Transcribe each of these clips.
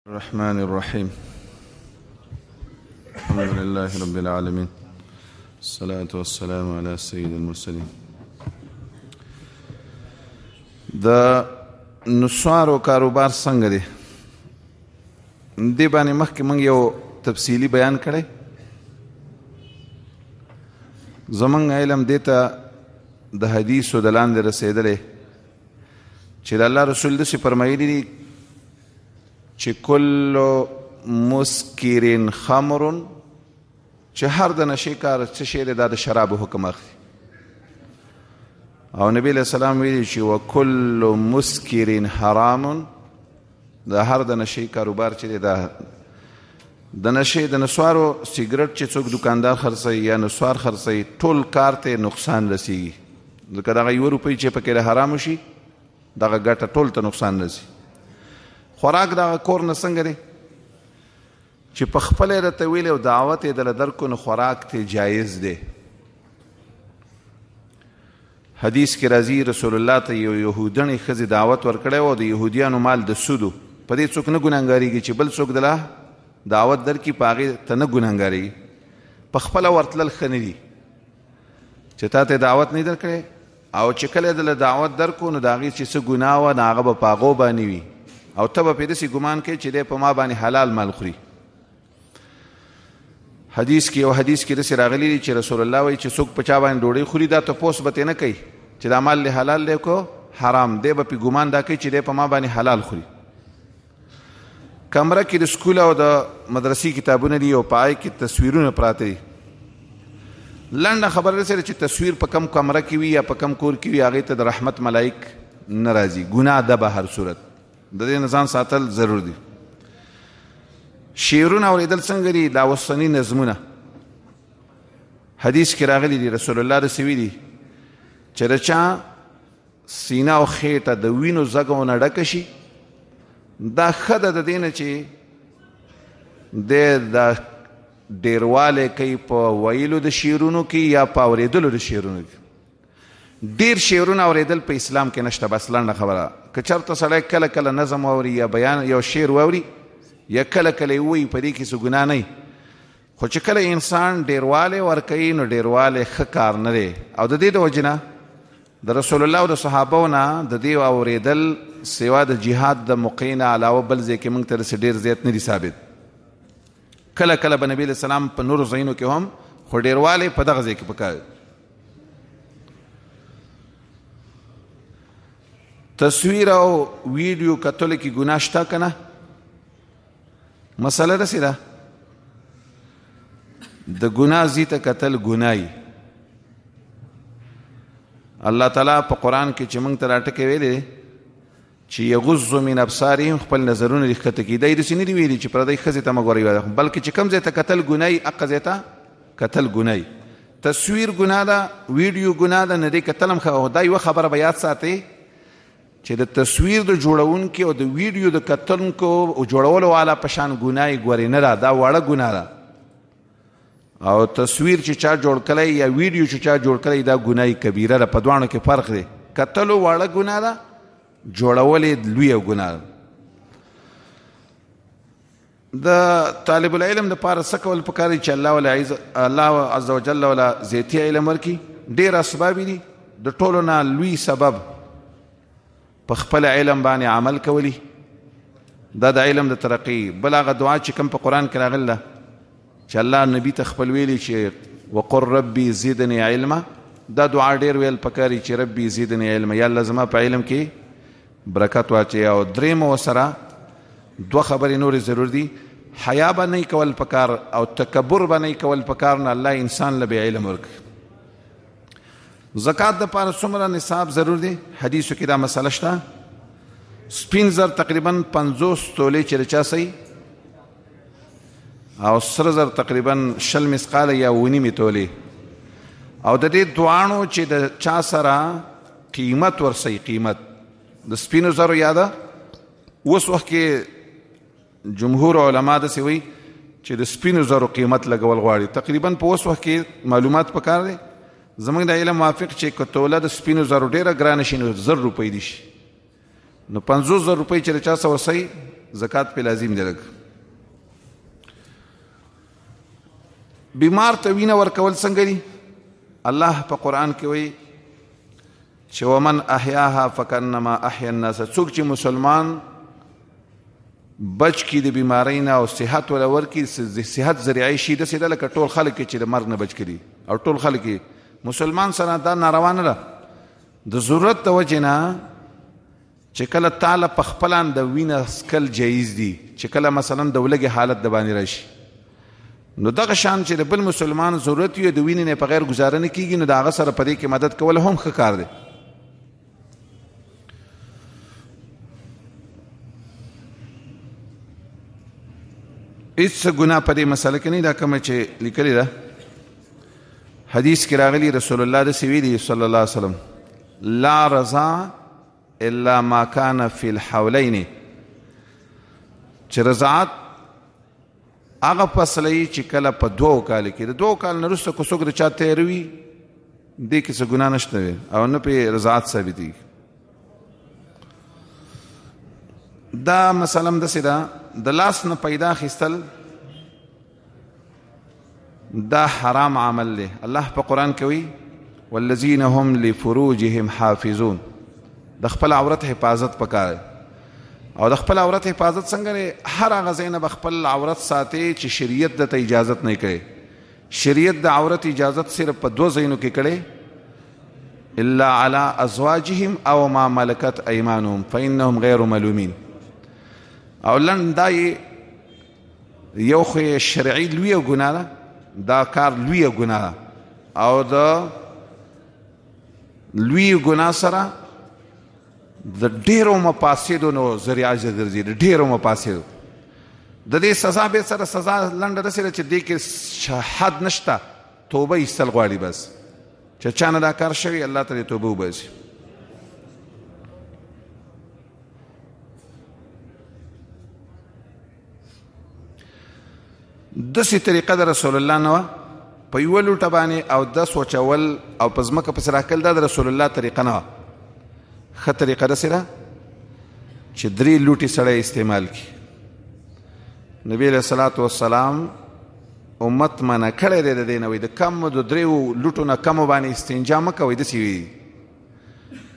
الرحمن الرحيم. الحمد لله رب العالمين، الصلاة والسلام على سيد المرسلين. د نسوارو کاروبار څنګه دی؟ دې باندې مخکې موږ یو تفصیلي بیان کړی. زمونږ علم دې ته د حدیثو د لاندې رسېدلی چې د الله رسول داسې فرمایلي دي چې کل مسکر خمر، چې هر د نشې کار څه شی دی دا د شرابو حکم اخلي. او نبی علیه السلام ویلي چې وکل مسکر حرام، د هر د نشې کاروبار چې دی دا د نشې د نسوارو سیګرټ چې څوک دکاندار خرڅوي یا نسوار خرڅوي ټول کار ته نقصان رسیږي، ځکه دغه یوه روپۍ چې پکې له حرامو شي دغه ګټه ټول ته نقصان رسي. خوراک دغه کور نه څنګه دی چې په خپله یې درته ویلی او دعوت یې درله درکړو نو خوراک ته جایز دی. حدیث کې راځي رسول الله ته یو یهودڼې ښځې دعوت ورکړی و، د یهودیانو مال د سودو، په دې څوک نه ګناهګارېږي چې بل څوک دله دعوت درکړي په هغې ته نه ګناهګارېږي. په خپله ورتلل ښه نه دي چې تا ته دعوت نه درکړی، او چې کله یې دله دعوت درکړو نو د هغې چې څه ګناه وه نو هغه به په هغو باندې وي، او ته به پرې داسې ګمان کوې چې دی په ما باندې حلال مال خوري. حدیث کې یو حدیث کې داسې راغلي دي چې رسول الله وایي چې څوک په چا باندې ډوډۍ خوري دا تپوس به ترې نه کوي چې دا مال دی حلال دی که حرام دی، به پرې ګمان دا کوي چې دی په ما باندې حلال خوري. کمره کې د سکول او د مدرسې کتابونه دي او په هغې کې تصویرونه پراته دي. لنډه خبره رسېده چې تصویر په کم کمره کې وي یا په کم کور کې وي هغې ته د رحمت ملایک نه راځي، ګناه ده به هر صورت. د دې نه ځان ساتل ضرور دي. شعرونه اورېدل څنګه دي؟ دا اوسني نظمونه حدیث کې راغلي دي، رسول الله داسې ویلي چې د چا سینه او خېټه د وینو ځګو نه ډکه شي دا ښه ده د دې نه چې دی دا ډېروالی کوي په ویلو د شعرونو کې یا په اورېدلو د شعرونو کې. ډېر شعرونه اورېدل په اسلام کې نشته. بس لنډه خبره، که چېرته سړی کله کله نظم واوري یا بیان یو شعر واوري یا کله کله یې ووایي په دې کې څه ګناه نه وي، خو چې کله انسان ډېروالی ورکوي نو ډېروالی ښه کار نه دی. او د دې د وجې نه د رسول الله او د صحابو نه د دې اورېدل سوا د جهاد د موقع نه علاوه بل ځای کې موږ ته داسې ډېر زیات نه دي ثابت. کله کله به نبي علیه السلام په نورو ځایونو کې هم، خو ډېروالی په دغه ځای کې پکار دی. تصویر او ویډیو کتلو کې ګناه شته که نه؟ مسله داسې ده، د ګناه ځای ته کتل ګناه وي. الله تعالی په قرآن کې چې موږ ته دا ټکی ویلی چې یغض من ابصارهم، خپل نظرونه دې ښکته کړي. دا یې داسې نه دي ویلي چې پردۍ ښځې ته مه ګورئ، بلکې چې کوم ځای ته کتل ګناه وي هغه ځای ته کتل ګناه وي. تصویر ګناه ده، ویډیو ګناه ده، نه دې کتل هم ښه. دا یوه خبره به یاد ساتئ چې د تصویر د جوړونکي او د ویډیو د کتونکو او جوړولو والا په شان ګناه یې ګورې نه ده، دا وړه ګناه ده. او تصویر چې چا جوړ کړی یا ویډیو چې چا جوړ کړی دا ګناه کبیره ده. په دواړو کې فرق دی، کتلو وړه ګناه ده، جوړول یې لویه ګناه ده. د طالب العلم دپاره څه کول پکار دي چې الله عز وجل ولا زیاتي علم ورکړي؟ ډېر اسباب دي. د ټولو نه لوی سبب په خپل علم باندې عمل کولی، دا د علم د ترقي. بل هغه دعا چې کوم په قرآن کې راغلې ده چې الله نبی ته خپل ویلي چې وقل ربي زدني علما، دا دعا ډېر ویل پکار دي چې ربي زدني علما، یا الله زما په علم کې برکت واچوي. او درېیمه ورسره دوه خبرې نورې ضرور دي، حیا به نه کول پکار او تکبر به نه کول پکار، نه الله انسان له به علم ورکړي. زکات د پاره څومره نصاب ضرور دی؟ حدیثو کې دا مسله شته. سپین زر تقریبا 50 تولې چې چا سي، او سره زر تقریبا 20 مثقاله یا 9.5 تولې، او د دې دواړو چې د چا سره قیمت ورسي، قیمت د سپینو زرو یاده اوس وخت کې جمهور علما داسې وایي چې د سپینو زرو قیمت لګول غواړي. تقریبا په اوس وخت کې معلومات پکار دی. زموږ د علم موافق چې که توله د سپینو زرو ډېره ګرانه شي نو 1000 روپۍ دي شي، نو 50,000 روپۍ چې د چا سره ورسوي زکات په لازم دی. لږ بیمار ته وینه ورکول څنګه دي؟ الله په قرآن کې وایي چې ومن احیاها فکنما احیا الناس، څوک چې مسلمان بچ کی د بیماری نه او صحت ولا ورکی، صحت ذریعه شي، داسې ده لکه ټول خلک چې د مرګ نه بچ کړي او ټول خلک مسلمان سره دا ناروا نه ده. د ضرورت د وجې نه چې کله تاله په خپلان د وینه څکل جایز دي، چې کله مثلا د ولږې حالت د باندې راشي، نو دغه شان چې د بل مسلمان ضرورت وي د وینې نه په غیر ګزاره نه کېږي، نو د هغه سره په دې کې مدد کول هم ښه کار دی. هیڅ ګناه په دې مسله کې نه ده کومه چې لیکلې ده. حدیث کې راغلي رسول الله داسې ویلي صلی الله علیه وسلم، لا رضا الا ما کان فی الحولین، چې رضاعت هغه فصله چې کله په دوو کالو کې، د دوو کال نه وروسته که څوک د چا تېروي دې کې څه ګناه نشته او نه پرې رضاعت ثابتېږي. دا مسله هم داسې ده، د لاس نه پیدا اخیستل دا حرام عمل دی. الله په قرآن کې وایي والذین هم لفروجهم حافظون، د خپل عورت حفاظت پکار دی. او د خپل عورت حفاظت څنګه دی؟ هر هغه ځای نه به خپل عورت ساتي چې شریعت درته اجازت نه کوي. شریعت د عورت اجازت صرف په دوه ځایونو کې کړی، الا على ازواجهم او ما ملکت ایمانهم فانهم غیر ملومین. او لنډ دا یو خو یې شرعي لویه ګناه ده، دا کار لویه ګناه ده، او د لوی ګناه سره د ډېرو مفاسدو نو ذریعه ګرځي، د ډېرو مفاسدو. د دې سزا به سره سزا لنډه داسې ده چې دې کې حد نشته، توبه ایستل غواړي بس، چې چا نه دا کار شوی الله ته دې توبه وباسي. داسې طریقه د رسول الله نه وه، په یوه لوټه باندې او دس وچول او په ځمکه پسې راکښل، دا د رسول الله طریقه نه وه. ښه طریقه داسې ده چې درې لوټې سړی استعمال کړي. نبی علیه الصلاة والسلام امت منع کړی دی د دې نه، وایي د کمو د دریو لوټو نه کمو باندې استنجا مه کوئ، داسې ویلي.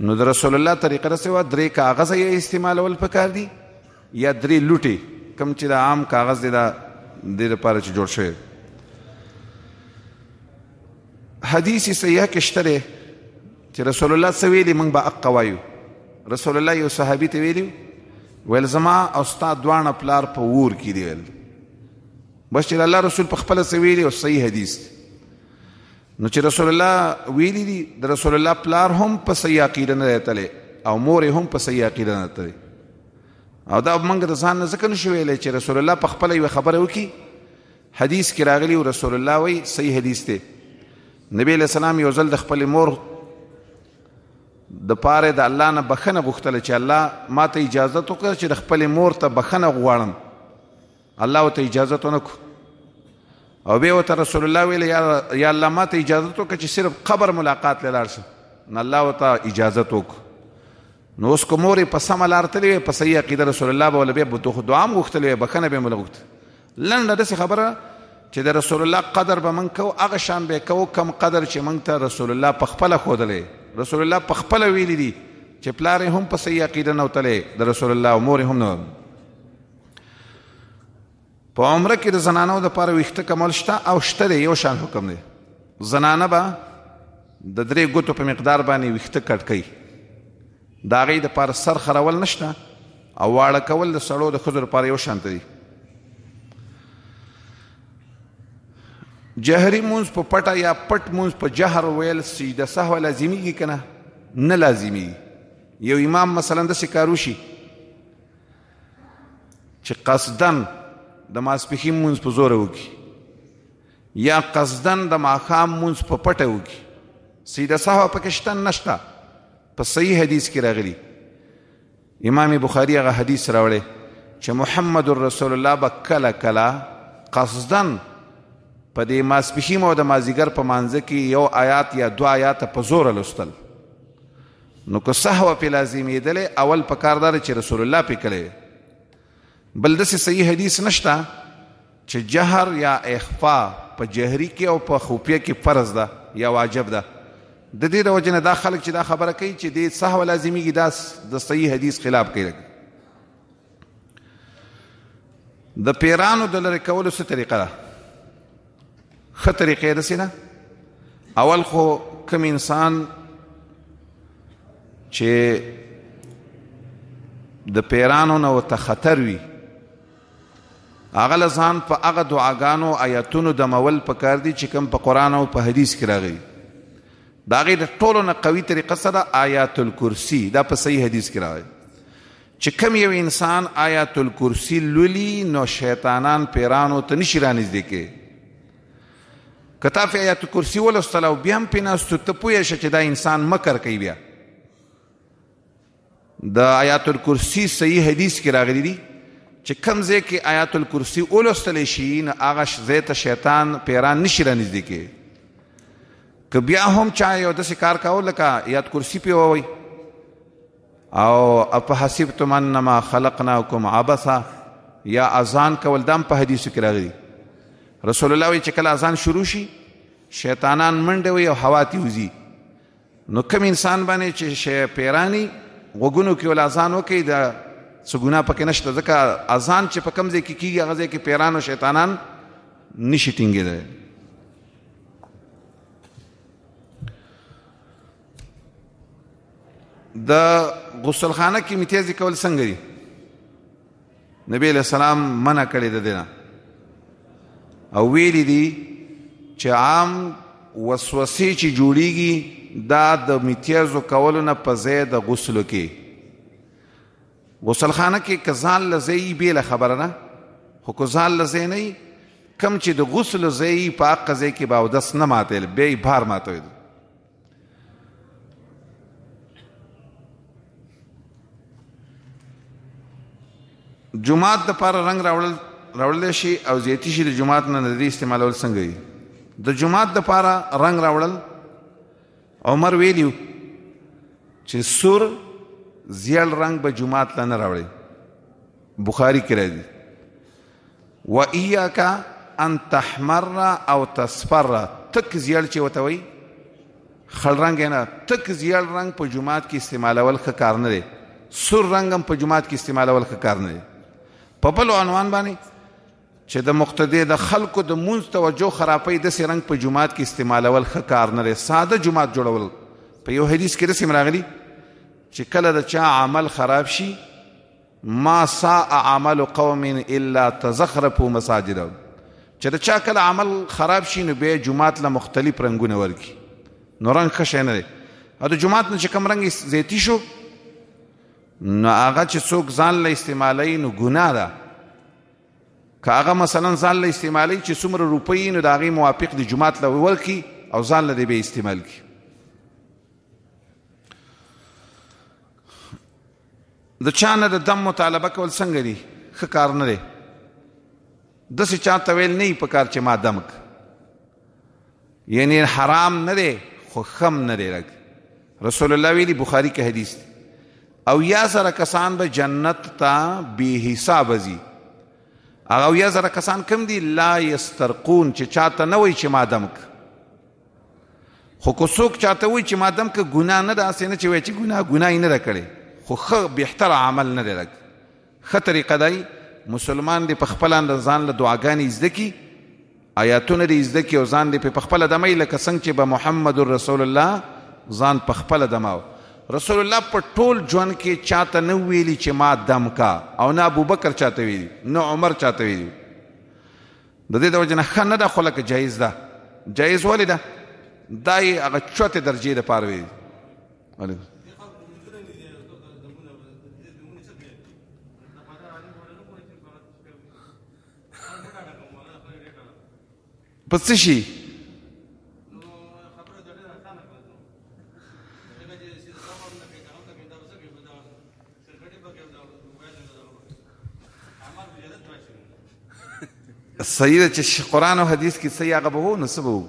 نو د رسول الله طریقه داسې وه، درې کاغذه یې استعمالول پکار دي یا درې لوټې، کوم چې د عام کاغذ دی دا دې لپاره چې جوړ شوی. حدیث صحیح کې شته دی چې رسول الله څه ویلي، موږ به حق وایو. رسول الله یو صحابي ته ویلي، ویل زما او ستا دواړه پلار په اور کې دي. ویل بس چې الله رسول په خپله څه ویلي او صحیح حدیث دی. نو چې رسول الله ویلي دي، د رسول الله پلار هم په صحیح عقیده نه دی تللی او مور یې هم په صحیح عقیده نه تللی. او دا موږ د ځان نه ځکه نشو ویلی چې رسول الله په خپله یوه خبره وکړي. حدیث کې راغلي او رسول الله وایي، صحیح حدیث دی، نبی علیه السلام یو ځل د خپلې مور د پاره د الله نه بخښنه غوښتله چې الله ما ته اجازه وکړه چې د خپلې مور ته بخښنه غواړم. الله ورته اجازه ونه کړو. او بیا ورته رسول الله ویل یا الله ما ته اجازه وکړه چې صرف قبر ملاقات له لاړ شم. نو الله ورته اجازه وکړه. نو اوس که مور یې په سمه لار تللې وي، په صحیح عقیده، رسول الله به ورله بیا دعا هم غوښتلې وي، بخښنه به یې ورله غوښتله. لنډه داسې خبره چې د رسول الله قدر به موږ کوو، هغه شان به یې کوو کم قدر چې موږ ته رسول الله په خپله ښودلی. رسول الله په خپله ویلي دي چې پلار یې هم په صحیح عقیده نه و تللی د رسول الله او مور یې هم نه. په عمره کې د زنانو دپاره ویښته کمول شته او شته دی، یو شان حکم دی. زنانه به د درې ګوتو په مقدار باندې ویښته کټ کوي، د هغې دپاره سر خرول نشته او واړه کول د سړو د ښځو دپاره یو شان ته دي. جهري مونځ په پټه یا پټ مونځ په جهر ویل سجده سهوه لازمیږي که نه؟ نه لازمیږي. یو امام مثلا داسې کار وشي چې قصداً د ماسپښین مونځ په زوره وکړي یا قصداً د ماښام مونځ په پټه وکړي، سجده سهوه پکې شته نشته. په صحیح حدیث کې راغلي، امام بخاري هغه حدیث راوړی چې محمد رسول الله به کله کله قصداً په دې ماسپښین او د مازیګر په مانځه کې یو آیات یا دوه آیاته په زوره لوستل. نو که سهوه پې لازمېدلی، اول په کار دا دی چې رسول الله پې کړی. بل داسې صحیح حدیث نشته چې جهر یا اخفا په جهري کې او په خفیه کې فرض ده یا واجب ده. د دې د وجې نه دا خلک چې دا خبره کوي چې دې سهو لازمیږي، دا د صحیح حدیث خلاف کوي. د پیرانو د لرې کولو څه طریقه ده؟ ښه طریقه یې داسې ده. اول خو کوم انسان چې د پیرانو نه ورته خطر وي، هغه له ځان په هغه دعاګانو آیاتونو دمول پکار دي چې کوم په قرآن او په حدیث کې راغلي. د هغې د ټولو نه قوي طریقه څه ده؟ آیات الکرسي. دا په صحیح حدیث کې راغلي چې کوم یو انسان آیات الکرسي لولي نو شیطانان پیرانو ته نشي رانږدې کېدی. که تا پې آیات الکرسي ولوستله او بیا هم پرې ناست ته پوه شه چې دا انسان مکر کوي. بیا د آیات الکرسي صحیح حدیث کې راغلي دي چې کوم ځای کې آیات الکرسي ولوستلی شي نو هغه ځای ته شیطان پیران نشي رانږدې کېدی. که بیا هم چا یو داسې کار کاوه لکه آیات کرسي پې ووایي او افحسبتم انما خلقناکم عبثا یا اذان کول، دا هم په حدیثو کې راغلي. رسول الله وایي چې کله اذان شروع شي شیطانان منډه وي او هوا ته وځي. نو کوم انسان باندې چې پیرانی غوږونو کې ول اذان وکړي دا څه ګناه پکې نشته، ځکه اذان چې په کوم ځای کې کېږي هغه ځای کې پیران او شیطانان نشي ټینګېدلی. د غسلخانه کې میتیازې کول څنګه دي؟ نبی علیہ السلام منع کړې ده دینه او ویلي دي چې عام وسوسې چې جوړیږي دا د میتیازو کولو نه په ځای د غسلو کې. غسلخانه کې که ځان له ځای بېله خبره ده، خو که ځان له ځای نه کم چې د غسل ځای په هغه ځای کې به اودس نه ماتېل، بیا یې بار ماتوي. جومات د پاره رنگ راوړل شي او زیاتی شي د جومات نه د دې استعمالول څنګه دي؟ د جومات د پاره رنگ راوړل، عمر ویلیو چې سور زیړ رنگ به جومات له نه راوړي، بخاري کې راځي. و ایاک ان تحمر او تصفر، تک زیړ چې ورته وایي خړ رنګ نه، تک زیړ رنگ په جومات کې استعمالول ښه کار نه دی. سور رنګ هم په جومات کې استعمالول ښه کار نه دی. په بل عنوان باندې چې د مقتدی د خلکو د مونځ توجه خرابوي، داسې رنګ په جومات کې استعمالول ښه کار نه دی. ساده جومات جوړول، په یو حدیث کې داسې هم راغلي چې کله د چا عمل خراب شي، ما ساء عمل قوم الا تزخرفوا مساجدهم، چې د چا کله عمل خراب شي نو بیا جومات له مختلف رنګونه ورکړي، نو رنګ ښه شی نه دی. او د جومات نه چې کوم رنګ زیتی شو نو هغه چې څوک ځان له استعمالوي نو ګناه ده. که هغه مثلا ځان له استعمالوي چې څومره روپۍ نو د هغې موافق د جومات له ورکړي او ځان له دې بیا استعمال کړي. د چا نه د دم مطالبه کول څنګه دي؟ ښه کار نه دی. داسې چا ته ویل نه وي په کار چې ما دم کړ، یعنی حرام نه دی خو ښه هم نه دی. لږ رسول الله ویلي، بخاري کې حدیث دی، او یا زره کسان به جنت ته بې حسابه ځي. هغه او یا زره کسان کوم دي؟ لا یسترقون، چې چاته نه وایي چې ما دم کړ. خو که څوک چاته وایي چې ما دم کړ ګناه نه ده، هسې نه چې وایي چې ګناه یې نه ده کړې، خو ښه بهتره عمل نه دی. لږ ښه طریقه دی مسلمان دې په خپله ځان له دعاګانې زده کړي، آیاتونه دې زده کړي او ځان دې په خپله دموي، لکه څنګه چې به محمد رسول الله ځان په خپله دماوه. رسول الله په ټول ژوند کې چاته نه ویلي چې ما دم کا، او نه ابوبکر چاته ویلي، نه عمر چاته ویلي. د دې د وجې نه ښه نه ده، خو لکه جایز ده. جایز ولې ده؟ دا یې هغه چوتې درجې دپاره ویلي. په څه شي؟ صحیح ده چې قرآن او حدیث کې صحیح هغه به وو، نو څه به وو؟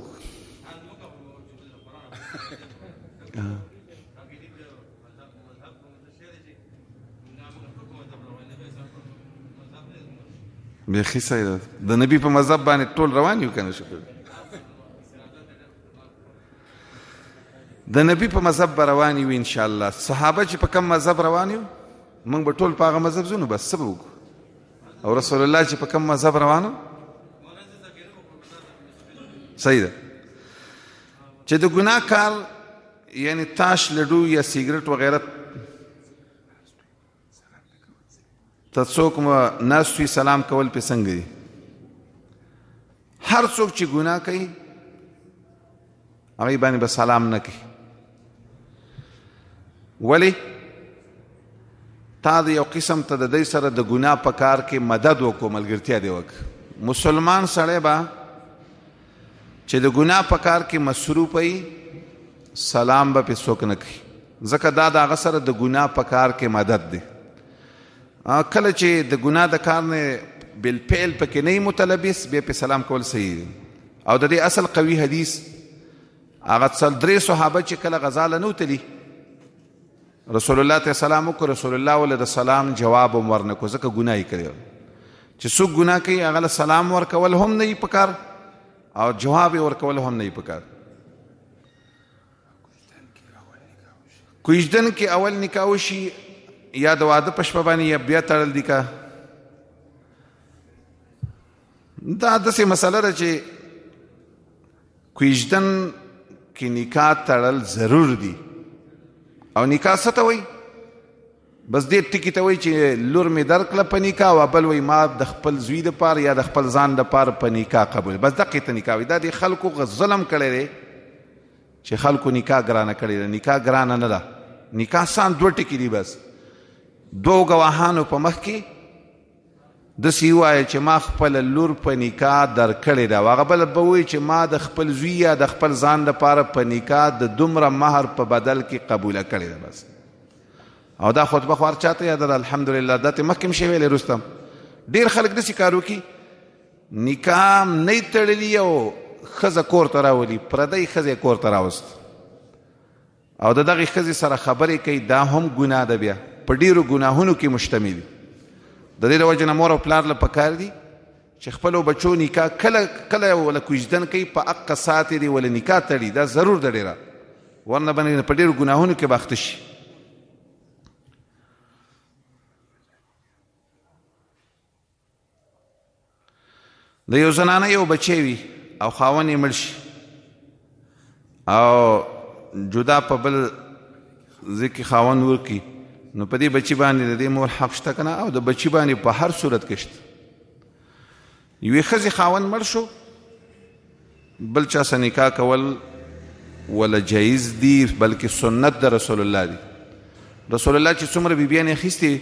بیخي صحیح ده. د نبی په مذهب باندې ټول روان یو کنه؟ شکر، د نبی په مذهب به روان یو ان شاء الله. صحابه چې په کوم مذهب روان یو، موږ به ټول په هغه مذهب ځو، نو بس څه به وکړو؟ او رسول الله چې په کوم مذهب روانو، صحیح ده. چې د ګناه کار، یعنی تاش، لډو یا سیګریټ وغیرہ ته څوک ناست وي، سلام کول پې څنګه دي؟ هر څوک چې ګناه کوي، هغې باندې به سلام نه کوي. ولی؟ تا د یو قسم ته د دې سره د ګناه په کار کې مدد وکړو، ملګرتیا دی وکړه. مسلمان سړی به چې د ګناه په کار کې مصروف وي، سلام به پې څوک نه کوي، ځکه دا د هغه سره د ګناه په کار کې مدد دی. کله چې د ګناه د کار نه بالفعل پکې نه متلبس، بیا په سلام کول صحیح دی. او د دې اصل قوي حدیث هغه څل درې صحابه چې کله غزا له نه وتلي، رسول الله ته سلام وکړ، رسول الله ول د سلام جواب هم ورنکو، ځکه ګناه یې کړی. چې څوک ګناه کوي، هغه له سلام ورکول هم نه پکار او جواب یې ورکول هم نه پکار. کوژدن کې اول نکاح وشي یا د واده په شپه باندې یا بیا تړل دي کا؟ دا داسې مسله ده چې کوژدن کې نکاح تړل ضرور دي. او نکاح څه ته وایي؟ بس دې ټکي ته وایي چې لور مې درکړه په نکاح، او بل وایي ما د خپل زوی دپاره یا د خپل ځان دپاره په نکاح قبول. بس دقې ته نکاح وایي. دا د خلکو ظلم کړی دی چې خلکو نکاح ګرانه کړې ده. نکاح ګرانه نه ده. نکاح سان دوه ټکي دي بس. دوو ګواهانو په مخ کې داسې ووایه چې ما خپله لور په نکاح درکړې ده، او هغه بل به ووایي چې ما د خپل زوی یا د خپل ځان دپاره په نکاح د دومره مهر په بدل کې قبوله کړې ده، بس. او دا خطبه خو هر چاته یاده ده، الحمدلله. دا ته مخکې هم شی ویلی. وروسته ډېر خلک داسې کار وکړي، نکاح نه تړلي او ښځه کور ته راولي، پردۍ ښځه کور ته راوست او د دغې ښځې سره خبرې کوي. دا هم ګناه ده، بیا په ډېرو ګناهونو کې مشتمل دي. د دې د وجې نه مور او پلار له پکار دي چې خپلو بچو نکاح کله کله وله کوژدن کوي، په اقه ساعت دې وله نکاح تړي. دا ضرور ده ډېره، ورنه باندې په ډېرو ګناهونو کې به اخته شي. د یو زنانه یو بچی وي او خاوند یې مړ شي او جدا په بل ځای کې خاوند ورکړي، نو په دې بچي باندې د دې مور حق شته که نه؟ او د بچي باندې په هر صورت کې شته. یوې ښځې خاوند مړ شو، بل چا سره نکاح کول ولا جایز دي، بلکې سنت د رسول الله دی. رسول الله چې څومره بیبیانې اخیستې،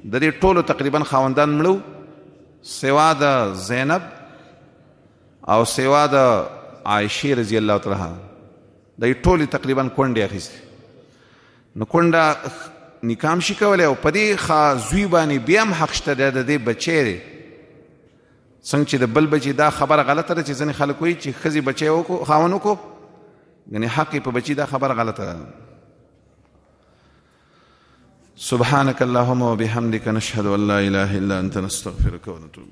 د دې ټولو تقریبا خاوندان مړو، سوا د زینب او سوا د عائشې رضی الله تعالی عنها. د ټولې تقریبا کونډې اخیستې، نو کونډه نکاح هم شي کولی او په دې زوی باندې بیا هم حق شته دی، د دې بچی دی، څنګه چې د بل بچي. دا خبره غلطه ده چې ځینې خلک وایي چې ښځې بچی وکړو، خاوند وکړو، یعنې حق یې په بچي. دا خبره غلطه ده. سبحانك اللهم وبحمدك، نشهد أن لا إله إلا أنت، نستغفرك ونتوب.